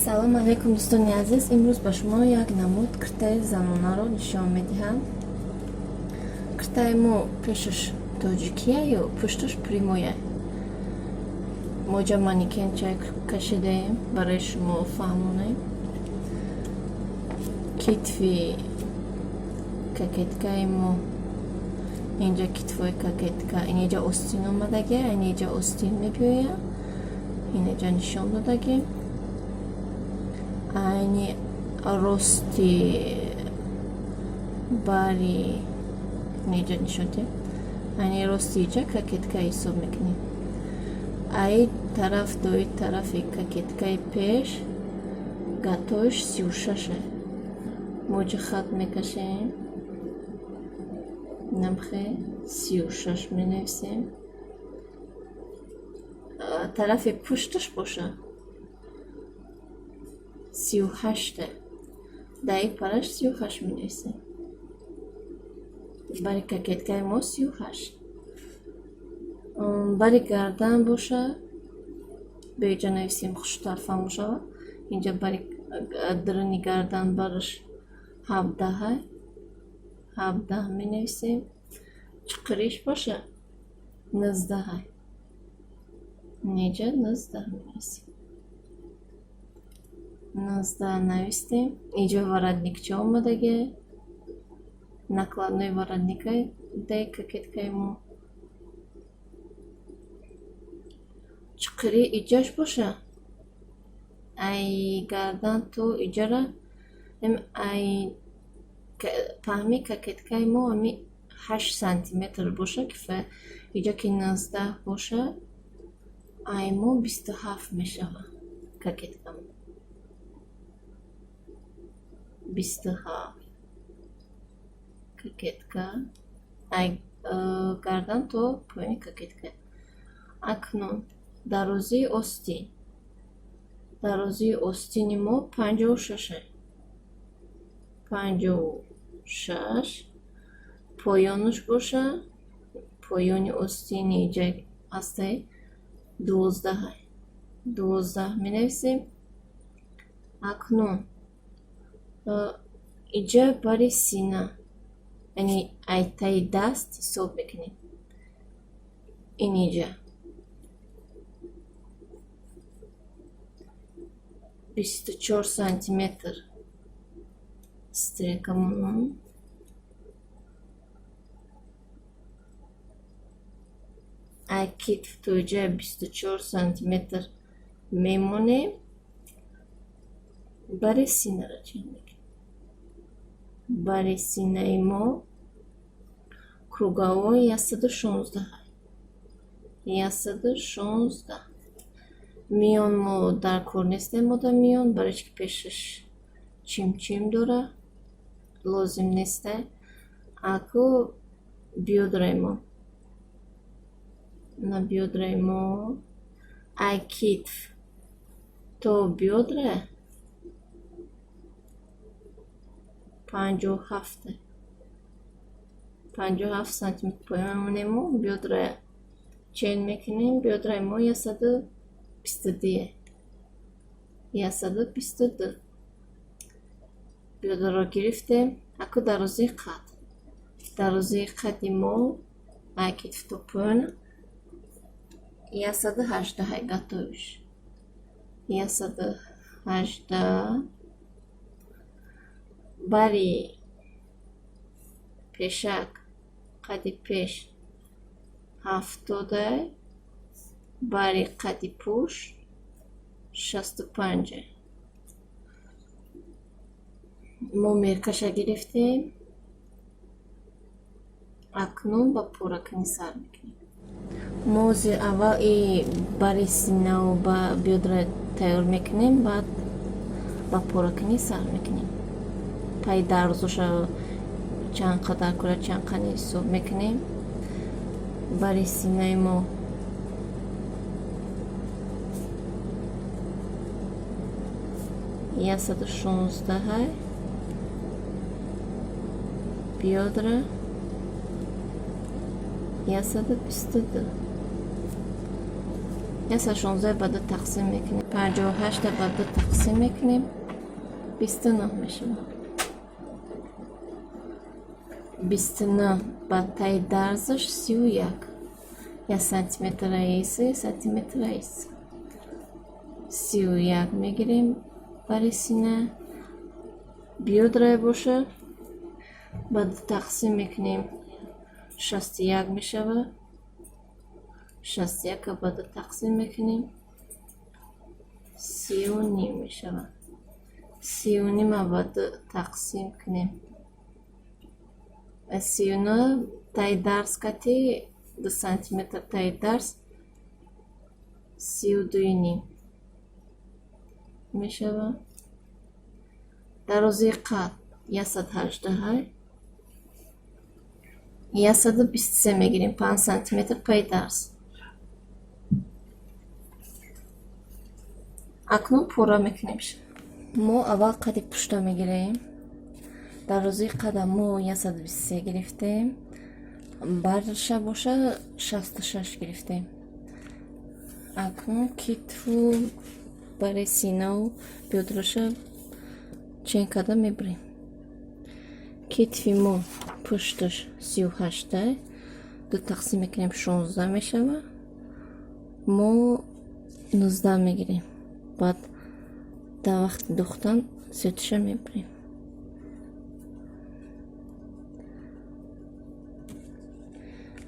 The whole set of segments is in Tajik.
Салом алейкум, дӯстони азиз! Имрӯз ба шумо як намуд киртаи занонаро нишон медиҳам. Киртаи мо пешаш тоҷикия ё пушташ прямой. Мо ҷа манекенча кашидаем, барои шумо фаҳмонем. Китфи кокеткаи мо инҷа, китфои кокетка инҷа остин омадагия, инҷа остин мебиёяд, инҷа нишон додагӣ. Айни рости бари инҷа нишон диҳем, айни рости иҷа кокетка ҳисоб мекунем. Аи тараф то и тарафи кокеткаи пеш гатош 36-а. Мо ҷа хат мекашем, намхе 36 менависем. Тарафи пушташ боша 38-а, дар ин параш 38 менависем. Бари кокеткаи мо 38. Бари гардан боша, беҷа нависем, хуштар фаҳмо шавад. Инҷа бари даруни гардан бараш 17-а, 17 менависем. Чиқириш боша 19-а, инҷа 19 менависем. 19 навистем. Инҷа воротникча омадагия, накладной воротника даи кокеткаи мо. Чиқири иҷаш боша, ай гардан то иҷара, ай паҳми кокеткаи мо ами 8 сантиметр боша, кифоя. Иҷа ки 19 боша, ай мо 27 мешавад кокеткамо, 27 кокетка, ай гардан то поёни кокетка. Акнун дарозии остин. Дарозии остини мо 56-а, 56. Поёнаш боша, поёни остини иҷа ҳастай 12-а, 12 менависем. Акнун иҷа бари сина, яъне ай таи даст ҳисоб мекунем. Ин иҷа 24 сантиметр стрелка монам. Ай китф то иҷа 24 сантиметр мемонем. Бари синаро чен мекунем. Бари синаи мо круговой 116, 116. Миён мо дар кор нестем, мода миён, барои чи ки пешаш чимчим дора, лозим нестай. Аку бёдраи мо, на бёдраи мо ай китф то бёдра 57-а, 57 сантиметр поён мемонем. Мо бёдра чен мекунем, бёдраи мо 122-е, 122. Бёдраро гирифтем. Аку дарозии қад. Дарозии қади мо ай китф то поён 118-ай, гатовиш 118. Бари пешак, қади пеш 70-ай, бари қади пушт 65-ай. Мо меркаша гирифтем. Акнун ба поракунӣ сар мекунем. Мо ҳозир аввал и бари синаву ба бёдра тайёр мекунем, баъд ба поракунӣ сар мекунем. Пай дарзоша чанд қадар кора, чанд қани ҳисоб мекунем. Бари синаи мо 116-ай, бёдра 122. 116 ба 2 тақсим мекунем, 58 ба 2 тақсим мекунем, 29 мешавад. 29 ба таи дарзаш 31, 1 сантиметр раиса, сантиметр раиса. 31 мегирем бари сина. Бёдрае боша, ба 2 тақсим мекунем, 61 мешавад. 61 ба 2 тақсим мекунем, 30,5 мешавад. 30,5 ба 2 тақсим кунем, 39 таи дарс кати 2 сантиметр таи дарс, 32,5 мешавад. Дарозии қад 118, 123 мегирем, 5 сантиметр паи дарс. Акнун пурра мекунем. Мо аввал қади пушта мегирем. Дарозии қада мо 123 гирифтем, барша боша 66 гирифтем. Акнун китфу бари синау бёдраша чен карда мебирем. Китфи мо пушташ 38, 2 тақсим мекунем, 16 мешавад. Мо 19 мегирем, баъд дар вақти духтан зиёдтиша мебирем.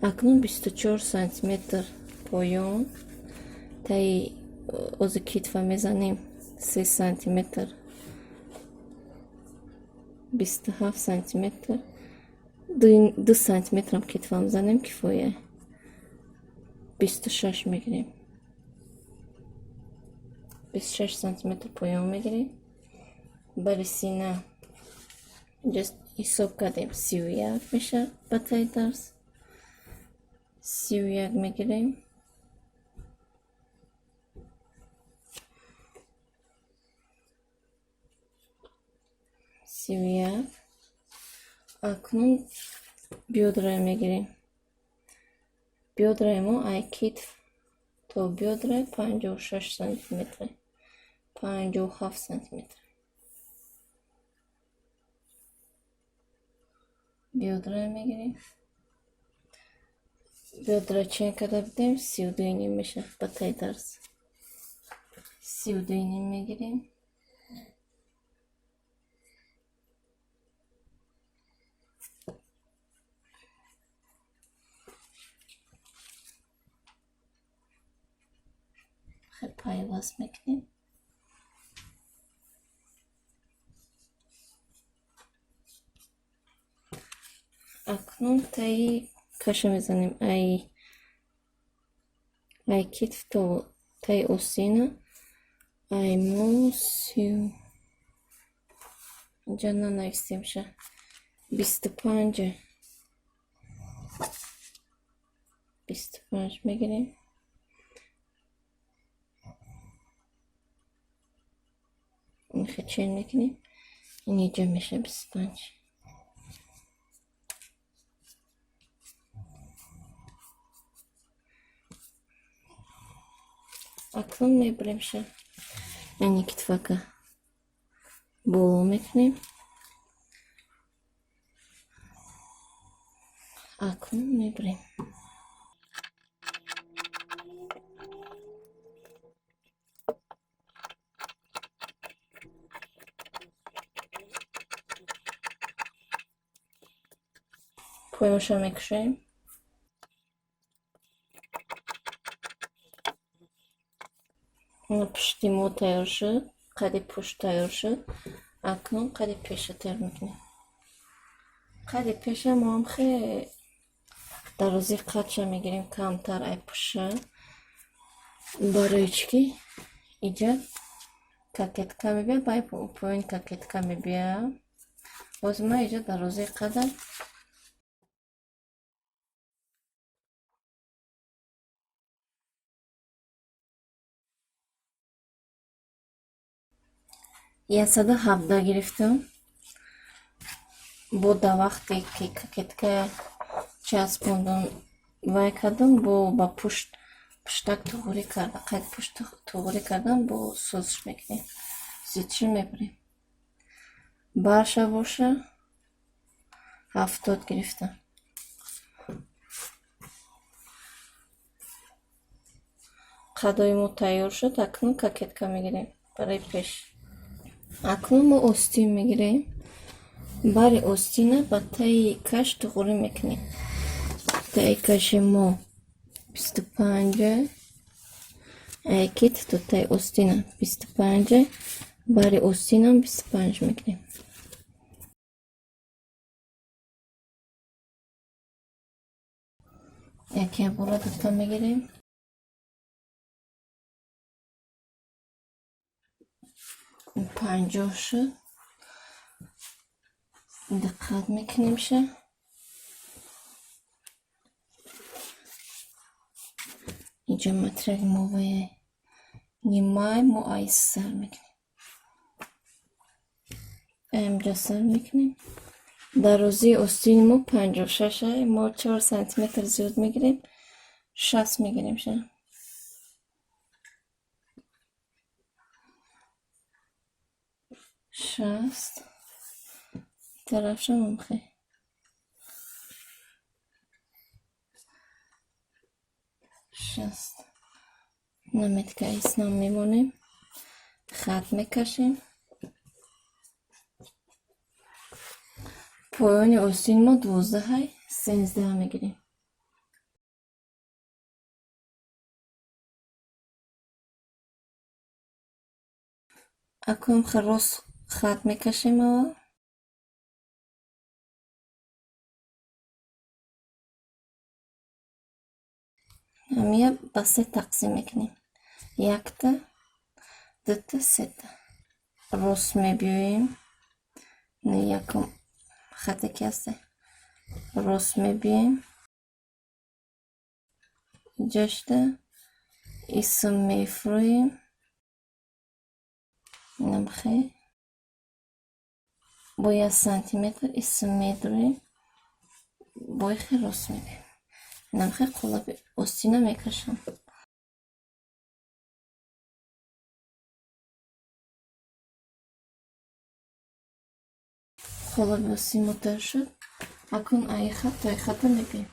Акнун 24 сантиметр поён, таи ози китфа мезанем 3 сантиметр, 27 сантиметр, 2 сантиметрам китфа мезанем, кифоя. 26 мегирем, 26 сантиметр поён мегирем. Бари сина инҷа ҳисоб кардем, 31 мешавад. Ба таи дарс 31 мегирем. 31. Акнун бёдра мегирем. Бёдраи мо ай китф то бёдра 56 сантиметр, 57 сантиметр. Бёдра мегирем. Бёдра чен карда будем, 32,5 мешавад. Ба таи дарс 32,5 мегирем. Хел пайваст мекунем. Акнун таи каша мезанем, ай китф то таи осина. Ай мо сию, инҷа нанавистемша, 25, 25 мегирем. Чен мекунем, ин инҷа меша 25. Акнун мебаремша, яъне китфака боло мекунем. Акнун мебарем. Поёнша мекушоем. Пушти мо тайёр шуд, қади пушт тайёр шуд. Акнун қади пеша тайёр мекунем. Қади пеша мо ҳам хеле дарозии қадша мегирем, камтар ай пуша. Барои чӣ ки иҷа кокетка мебиям, бай поёни кокетка мебиям. Боз ма иҷа дарозии қадам 117 гирифтам. Бо дар вақте ки кокетка часпондам, вай кардам, бо ба пушт Пуштак туғрӣ карда, қайд пушт туғрӣ кардан бо сӯзиш мекунем. Зичӣ мебарем. Барша боша 70 гирифтам. Қадои мо тайёр шуд, акнун кокетка мегирем барои пеш. Акнун мо остин мегирем. Бари остина ба таи каш туғрӣ мекунем. Таи каши мо 25, кит то таи остина 25, бари остинам 25 мекунем. Яке бора дута мегирем. 50 шуд. Диққат мекунемша. Инҷа материали мо вая нимай мо ай сар мекунем. Амҷа сар мекунем. Дарозии остини мо 56 ай, мо 4 сантиметр зиёд мегирем, 60 мегирем ша. 60 тарафшам омхе. 60. Наметка иснам мемонем. Хат мекашем. Поёни остини мо 12 ай, 13 мегирем. Акнун рост хат мекашем аввал. Ҳамия ба се тақсим мекунем. Якта, дута, сета. Рост мебиёем. Якум хате ки ҳасте. Рост мебиёем. Ҷашта исм мефурӯем. Намхе. Бо 1 сантиметр исм медурем. Бо ихе рост мебиёем. Намхе қолаби остина мекашам. Қолаби остин мо тайёр шуд. Акнун ай хат то ай хата мебиёем.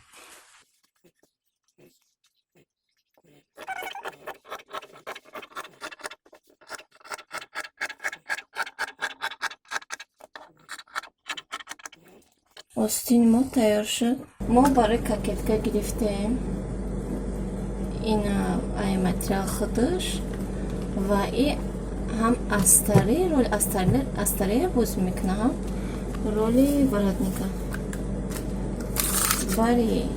Остини мо тайёр шуд. Мо барои кокетка гирифтем. Ин ай материал худаш ва и ҳам астари, роли астария бозӣ мекунад, ҳам роли воротника. Бари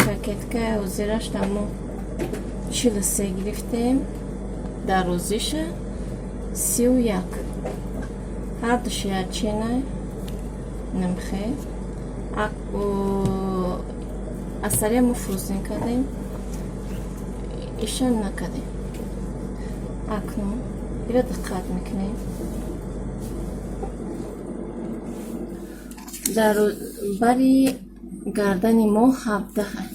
кокетка ҳозираш мо 43 гирифтем, дарозиша 31. Ҳар душ якчена намхе. Астария мо фрӯзин кардем, иша накардем. Акнун ира диққат мекунем. Дар бари гардани мо 17 ай.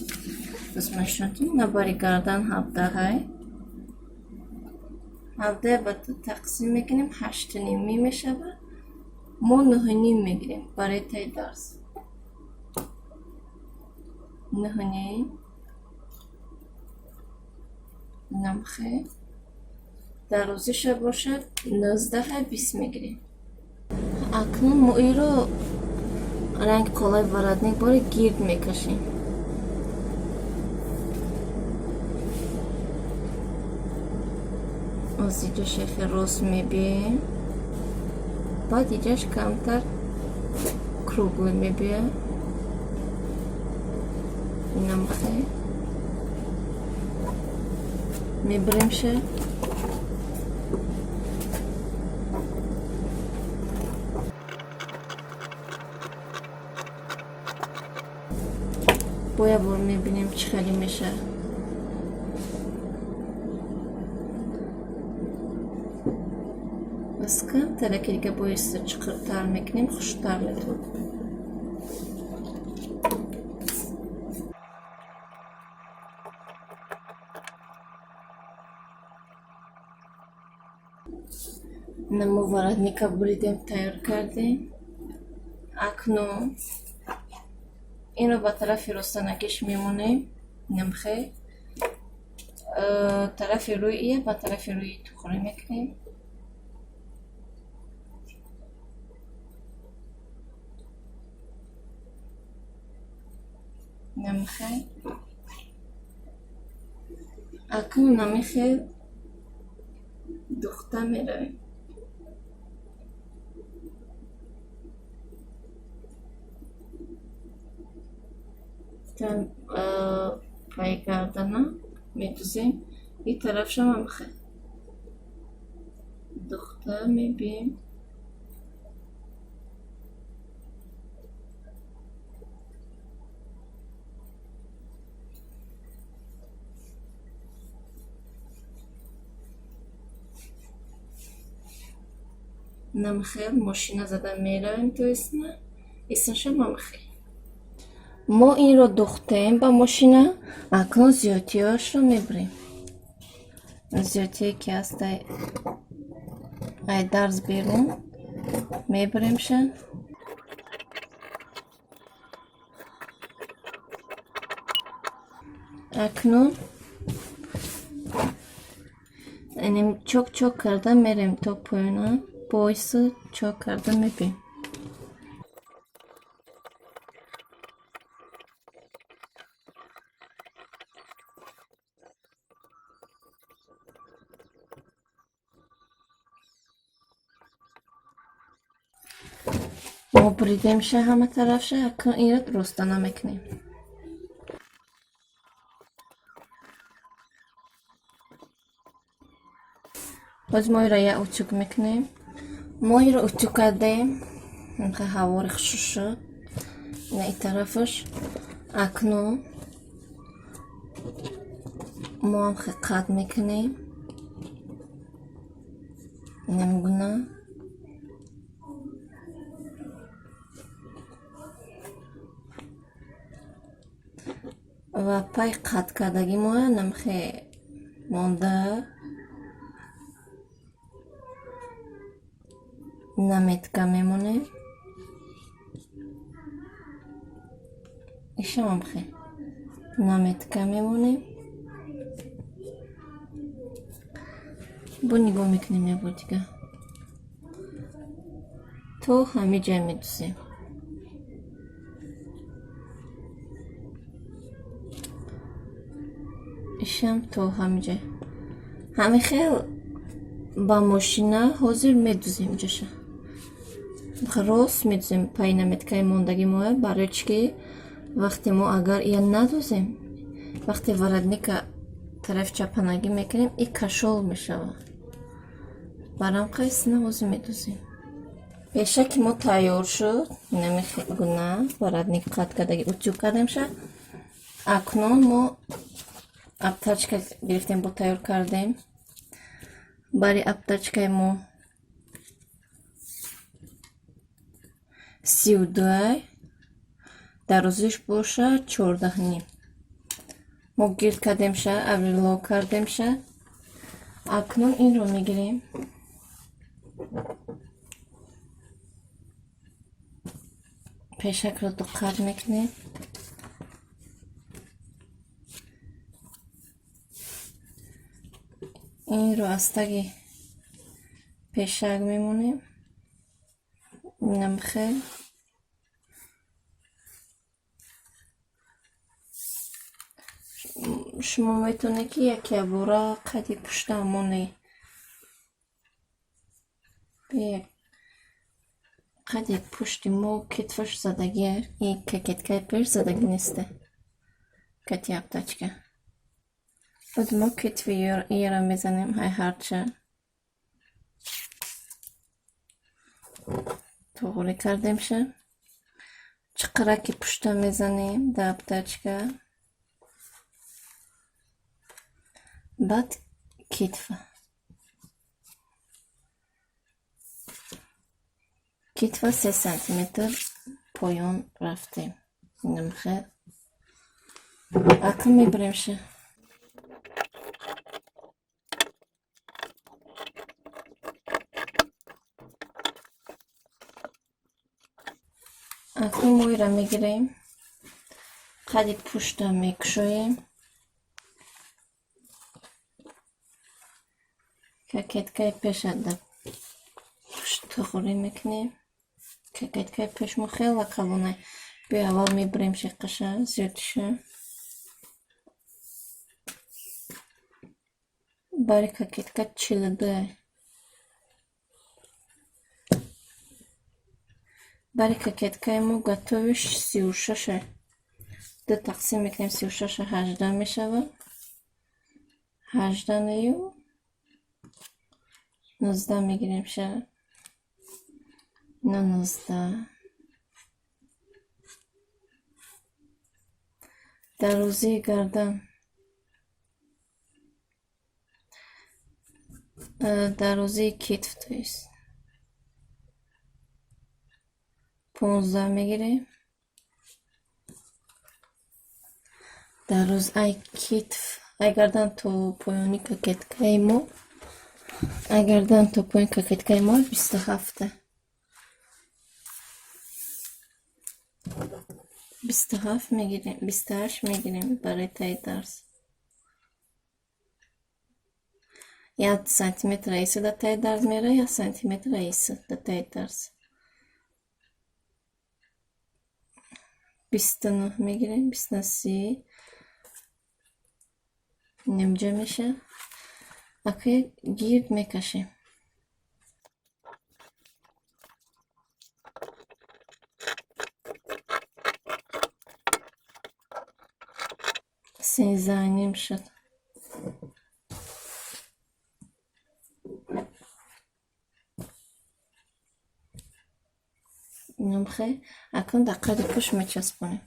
На бари гардан 17 ай. 17 ба ду тақсим мекунем, 8.5 мешавад. Мо 9.5 мегирем барои таи дарс. 9.5. Намхе. Дарозиша бошад 19 20 мегирем. Акнун мо иро ранг қолаи воротник бори гирд мекашем. Аз иҷа шехи рост мебием. Баъд иҷаш камтар круглый мебиёяд. Намхе. Мебиремша. Бо як бор мебинем чӣ хеле мешавад. Бас камтар яке дига боиста чуқуртар мекунем, хуштар метавад. Мо воротника буридем, тайёр кардем. Акнун инро ба тарафи ростанакиш мемонем. Намхе тарафи рӯи ия ба тарафи рӯи тухрӣ мекунем. Намхе акнун намихел духта меравем. Пайгардана медузем. И тарафшам амхе духта мебием. Намхел мошина зада меравем то исна. Исмашам амхел. Мо инро духтем ба мошина, акнун зиёдтиҳояшро мебурем. Зиёдтие ки аст ай дарз берун мебуремша. Акнун чок-чок карда мерем то поёна, пояса чок карда мебием. Мо буридемша ҳама тарафша, акнун инро ростана мекунем. Боз мо инро як утюг мекунем. Мо инро утюг кардем. Ҳавори хушк шуд. На ин тарафаш. Акнун мо ҳам қат мекунем. Намгуна. Ва пай қат кардагӣ моя намхе монда наметка мемонем. Ишам амхе наметка мемонем. Бо нигоҳ мекунем як бор дига. То ҳамин ҷай медузем. Ишам то ҳамин ҷай. Ҳамин хел ба мошина ҳозир медузем ҷаша. Рост медузем пай наметкаи мондагӣ моя, барои чӣ ки вақте мо агар ия надузем, вақте воротника тарафи чапанагӣ мекунем, и кашол мешавад. Барам қайсина ҳозир медузем. Пешаки мо тайёр шуд. Намегуна воротник қат кардаги утюг кардемша. Акнун мо обтачка гирифтем, бо тайёр кардем. Бари обтачкаи мо 32, дарозиш боша 14.5. Мо гирд кардемша, аврило кардемша. Акнун инро мегирем. Пешакро ду қат мекунем. Инро аз таги пешак мемонем. Намхел. Шумо метавонед ки якябора қади пушта монед. Қади пушти мо кетфаш задагия, ин кокеткаи пеш задагӣ несте. Кати обтачка. Боз мо кетфи ияра мезанем ҳай ҳарча. Тоғрӣ кардемша. Чиқираки пушта мезанем дар обтачка. Баъд кетфа. Кетфа 3 сантиметр поён рафтем. Намхе. Акнун мебаремша. Акнун моира мегирем, қади пушта мекушоем, кокеткаи пеша дар пушт туғрӣ мекунем. Кокеткаи пеш мо хеле калонай. Биё, аввал мебирем шиқаша, зиёдиша. Бари кокетка 42. Бари кокеткаи мо готовый 36-а. Ду тақсим мекунем 36-а, 18 мешавад. 18 нею 19 мегирем ша. Ина 19. Дарозии гардан, дарозии китф, то есть 15 мегирем. Дароз ай китф, ай гардан то поёни кокеткаи мо, ай гардан то поёни кокеткаи мо 27-та. 27 мегирем, 28 мегирем барои таи дарз. 1 сантиметр раиса дар таи дарз мера, 1 сантиметр раиса дар таи дарз. 29 мегирем, 29 30 нимҷа меша. Акай гирд мекашем. 13,5 шуд. Инамхе акнун дар қади пушт мечаспонем.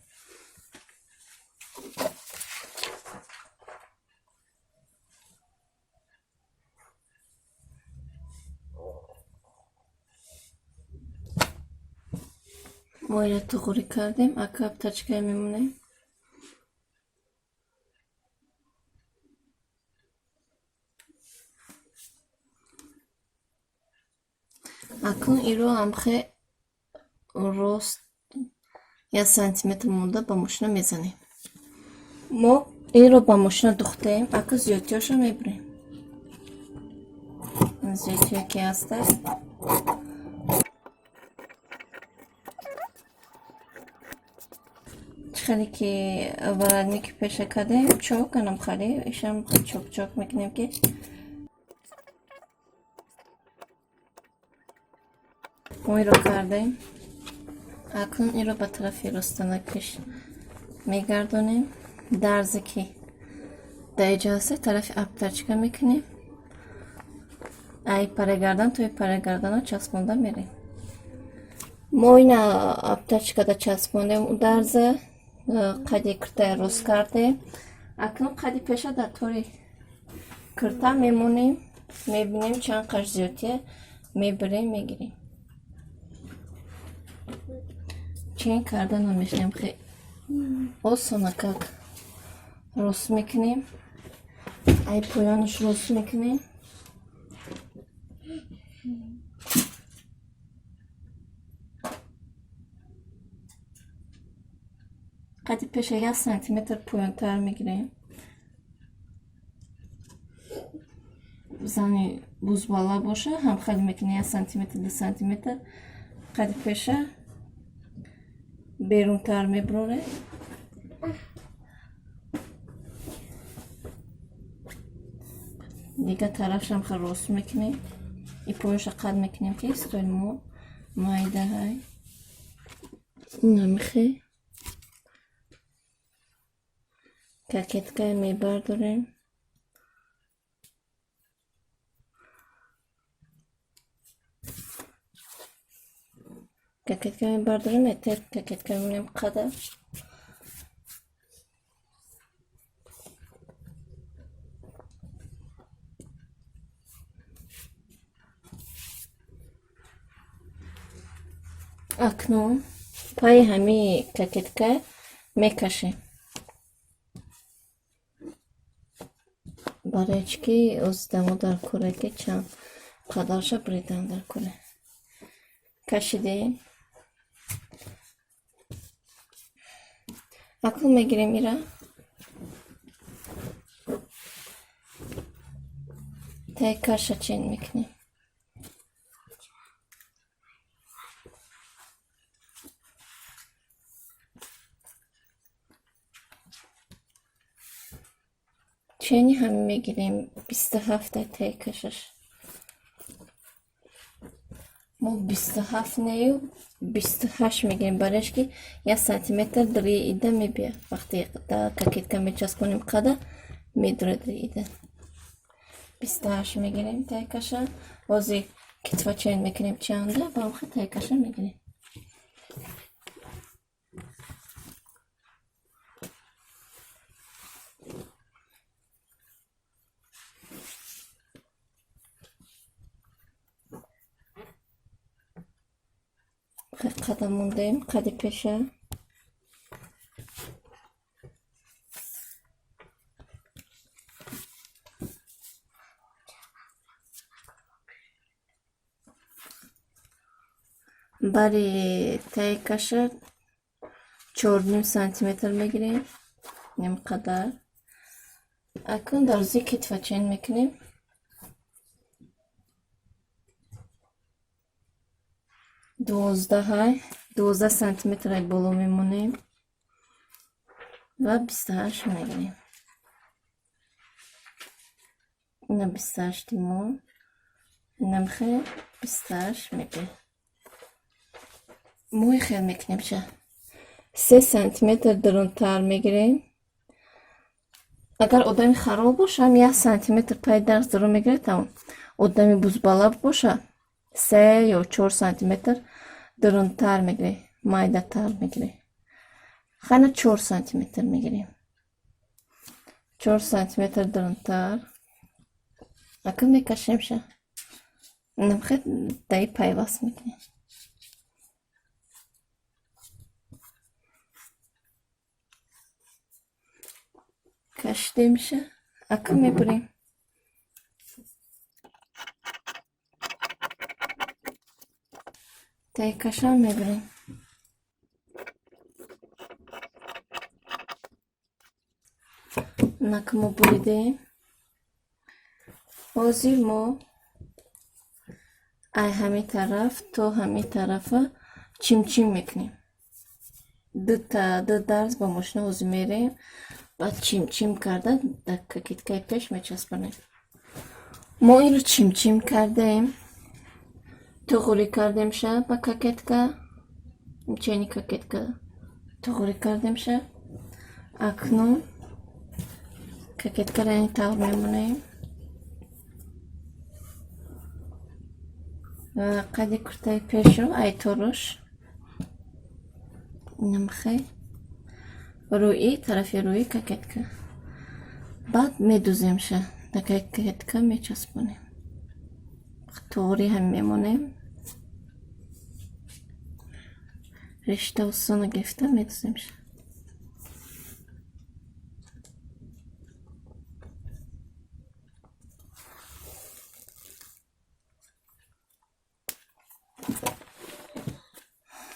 Мо ира туғрӣ кардем, ака обтачкае мемонем. Акнун иро ҳамхе рост 1 сантиметр монда ба мошина мезанем. Мо инро ба мошина духтем, ака зиёдтиёшро мебирем. Зиёдтиё ки ҳаста. Чӣ хеле ки воротники пеша кардем, чок анам хали, ишам чок-чок мекунем, ки мо инро кардем. Акнун инро ба тарафи ростанакиш мегардонем. Дарзе ки дар иҷо ҳаста, тарафи обтачка мекунем. Ай параи гардан то параи гарданро часпонда мерем. Мо ина обтачкада часпондем, дарза қади киртая рост кардем. Акнун қади пеша дар тори кирта мемонем, мебинем чанд қаш зиёдтия, мебирем, мегирем. Чен карда намешнем, хе осона как рост мекунем. Ай поёнаш рост мекунем. Қади пеша 1 сантиметр поёнтар мегирем. Зани бузбала боша, ҳам хеле мекунем 1 сантиметр, 2 сантиметр қади пеша берунтар мебурорем. Дигар тарафшам хел рост мекунем. И поёнша қад мекунем, ки стои мо майдаҳай. Намихе кокеткае мебардорем. Кокетка мебардорем, этер кокетка мемонем қада. Акнун пайи ҳамии кокетка мекашем. Барои чӣ ки озидамо дар кора, ки чанд қадарша бридан дар кора. Кашидем. Акнун мегирем ира. Таи каша чен мекунем. Чени ҳам мегирем 27 таи кашаш. Мо 27 нею 28 мегирем, барояш ки 1 сантиметр дари ида мебия. Вақте да кокетка мечаспонем, қада медура дари ида. 28 мегирем таи каша. Ҳозир китфа чен мекунем чанда, ба ҳамхел таи каша мегирем. Қадам мондем, қади пеша. Бари таи каша 4,5 сантиметр мегирем, ним қадар. Акнун дарози китфа чен мекунем. 12, 12 сантиметр боло мемонем ва 28 мегирем. Ина 28 мо, инамхе 28 мегирем. Мӯи хел мекунем ша. 3 сантиметр дарунтар мегирем. Агар одами хароб боша, 1 сантиметр пай дарз дарун мегирад, тамом. Одами бузбала боша, 3 ё 4 сантиметр дарунтар мегирем, майдатар мегирем. Хайна 4 сантиметр мегирем. 4 сантиметр дарунтар. Акун мекашем ша. Намхе даи пайваст мекунем. Кашидемша. Акун мебурем. Таи кашам мебурем. Нака мо буридем. Ҳозир мо ай ҳамин тараф то ҳамин тарафа чимчим мекунем. Ду дарз ба мошина ҳозир мерем. Баъд чимчим карда дар кокеткаи пеш мечаспонем. Мо инро чимчим кардем. Туғрӣ кардем ша ба кокетка. Чени кокетка туғрӣ кардем ша. Акнун кокеткаро ин тавр мемонем. Ва қади куртаи пешро айторуш намхе рӯи тарафи рӯи кокетка. Баъд медузем ша. Дар кокетка мечаспонем. Туғрӣ ҳам мемонем. Ришта осона гирифта медузем ша.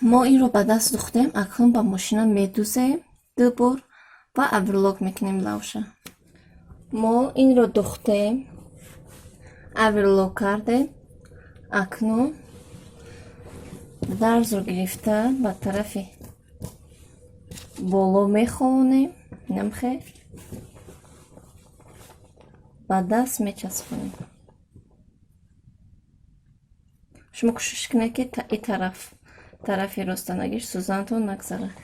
Мо инро ба даст духтем, акнун ба мошина медузем ду бор ва оверлок мекунем лавша. Мо инро духтем, оверлок кардем. Акнун дарзро гирифта ба тарафи боло мехонем, намхе ба даст мечаспонем. Шумо кӯшиш кунед, ки и тараф тарафи ростанагиш сӯзантон нагзарад.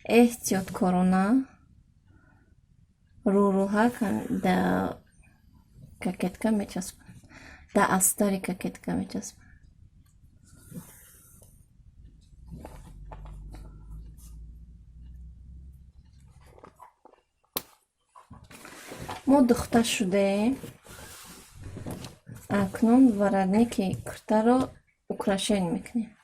Эҳтиёткорона рӯрӯҳак да кокетка мечаспонем. Да астари кокетка мечаспонем. Мо духта шудаем. Акнун воротники куртаро украшение мекунем.